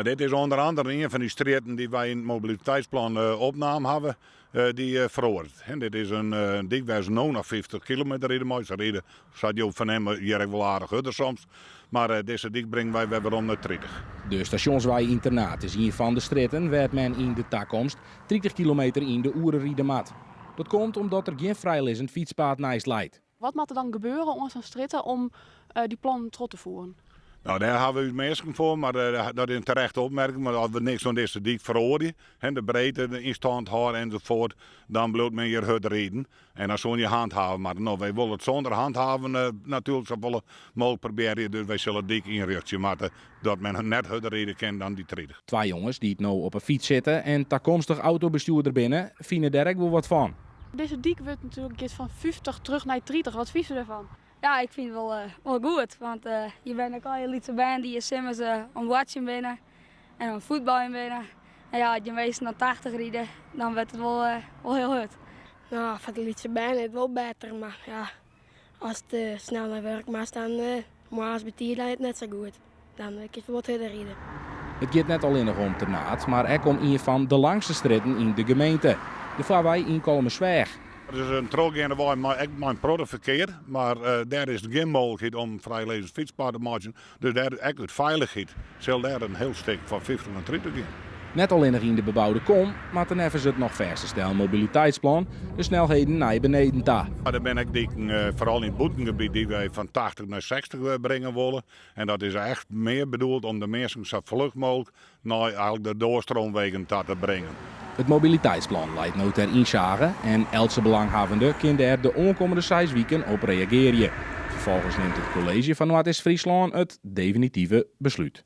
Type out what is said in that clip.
Dit is ûnder andere ien fan dy strjitten dy't wy yn it mobiliteitsplan opnaam hawwe, dy feroaret. Dit is in dyk wêr't se no noch 50 kilometer ride meie. Se ride, sa't jo fernimme, hjir ek wol aardich hurder soms. Mar dizze dyk bringe wy wer werom nei 30. De Stasjonswei yn Ternaard is ien fan de strjitten wêr't men yn de takomst 30 kilometer yn de oere ride moat. Dat komt omdat der gjin frijlizzend fytspaad neist leit. Wat moat der dan gebeure oan sa'n strjitte om dy plannen troch te foeren? No, dêr hawwe we ús minsken foar, mar dat is in terechte opmerking. Want as we niks oan dizze dyk feroarje, de breedte yn stân hâlde enzovoort, dan bliuwt men hjir hurd riden. En dan soene je handhave moatte. No, wy wolle it sûnder handhaven natuerlik safolle mooglik probearje, dus wy sille dyk ynrjochtsje moatte dat men net hurder ride kin dan dy 30. Twa jonges dy't no op 'e fyts sitte en takomstich autobestjoerder binne, fine dêr ek wol wat fan. Dizze dyk wurdt natuerlik giet fan 50 terug nei 30. Wat fynst dêrfan? Ja, ik fyn it wol, wol goed, want je binne ek al je lytse bern dy't simmers oan boartsjen binne en oan fuotbaljen binne. En ja, as je meastal dan 80 ride, dan wurdt it wol, wol hiel hurd. No, foar de lytse bern is it wol better, mar ja, ast snel nei wurk moatst, dan moarns betiid dan is it net sa goed. Dan kinst wol wat hurder ride. It giet net allinnich om Ternaard, mar ek om ien fan de langste strjitten yn de gemeente, de Foarwei yn Kollumersweach. It is in trochgeande wei mei ek mei in protte ferkear, mar dêr is gjin mooglikheid om in frijlizzend fytspaad te meitsjen. Dus dêr ek út feilichheid sil dêr in hiel stik fan 50 nei 30 gean. Net allinnich yn de beboude kom moatte neffens it noch fêst te stellen mobiliteitsplan de snelheden nei beneden ta. Mar der binne ek diken, foaral yn it bûtengebiet, dy't wy fan 80 nei 60 bringe wolle. En dat is echt mear bedoeld om de minsken sa fluch mooglik nei eigentlik de doorstroomwegen ta te bringen. It mobiliteitsplan leit no ter ynzage en eltse belanghawwende kin dêr de oankommende seis wiken op reagearje. Ferfolgens nimt it kolleezje fan Noardeast-Fryslân it definitive beslút.